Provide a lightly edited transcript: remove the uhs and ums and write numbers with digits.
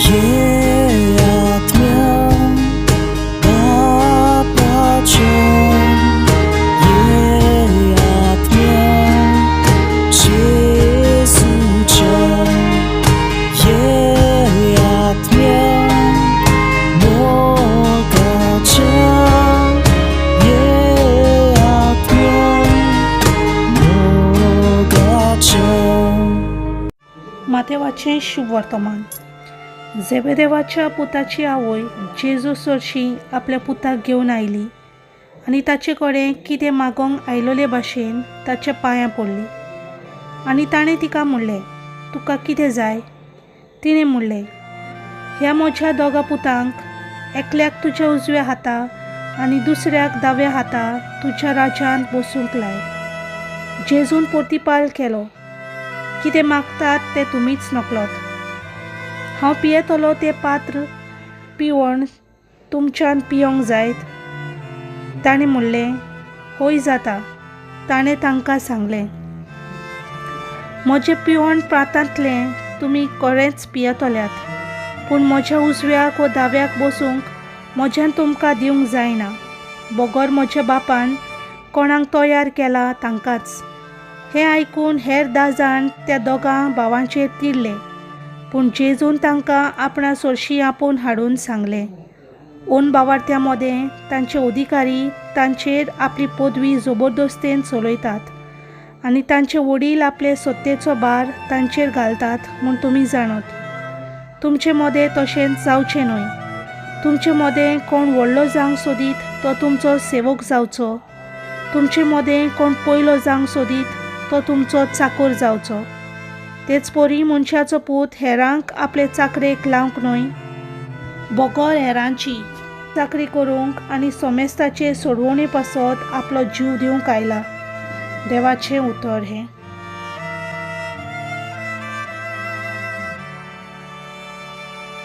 ये आत्म्या बापाच्या, ये आत्म्या जेजूच्या, ये आत्म्या मोगाच्या, ये आत्म्या मोगाच्या. मातेवाचें शुभ वर्तमान. झेबेदेवाच्या पुताची आवय जेजू सरशी आपल्या पुताक घेवन आयली आनी ताचे कडेन कितें मागोंक आयलोले भाशेन ताच्या पांयां पडली आनी ताणें तिका म्हणलें, तुका कितें जाय? तिणें म्हणलें, ह्या म्हज्या दोगां पुतांक एकल्याक तुज्या उजव्या हाता आनी दुसऱ्याक दाव्या हाता तुज्या राज्यांत बसूंक लाय. जेजून प्रतिपाल केलो, कितें मागतात तें तुमीच नकळत. हांव पियेतलो तें पात्र पिवन तुमच्यान पियोंक जायत? ताणें म्हणलें, हय जाता. ताणें तांकां सांगलें, म्हजें पिवण प्रातांतलें तुमी खरेंच पियेतल्यात, पूण म्हज्या उजव्याक वा दाव्याक बसूंक म्हज्यान तुमकां दिवंक जायना, बगर म्हज्या बापान कोणाक तयार केला तांकांच. हें आयकून हेर 10 जाण त्या दोगां भावांचेर तिडले, पूण जेजून तांकां आपणा सरशी आपोवन हाडून सांगलें, ओन बावार्थ्यां मदें तांचे अधिकारी तांचेर आपली पदवी जबरदस्तेन चलयतात आनी तांचे वडील आपले सत्तेचो भार तांचेर घालतात म्हूण तुमी जाणत. तुमचे मदें तशेंच जावचें न्हय. तुमचे मदें कोण व्हडलो जावंक सोदीत तो तुमचो सेवक जावचो. तुमचे मदें कोण पयलो जावंक सोदीत तो तुमचो चाकोर जावचो. तेच परी मनशाचो पूत हेरांक आपले चाकरेक लावंक न्हय, बगर हेरांची चाकरी करूंक आनी सोमेस्ताचे सोडवणे पासत आपलो जीव दिवंक आयला. देवाचें उतर हें.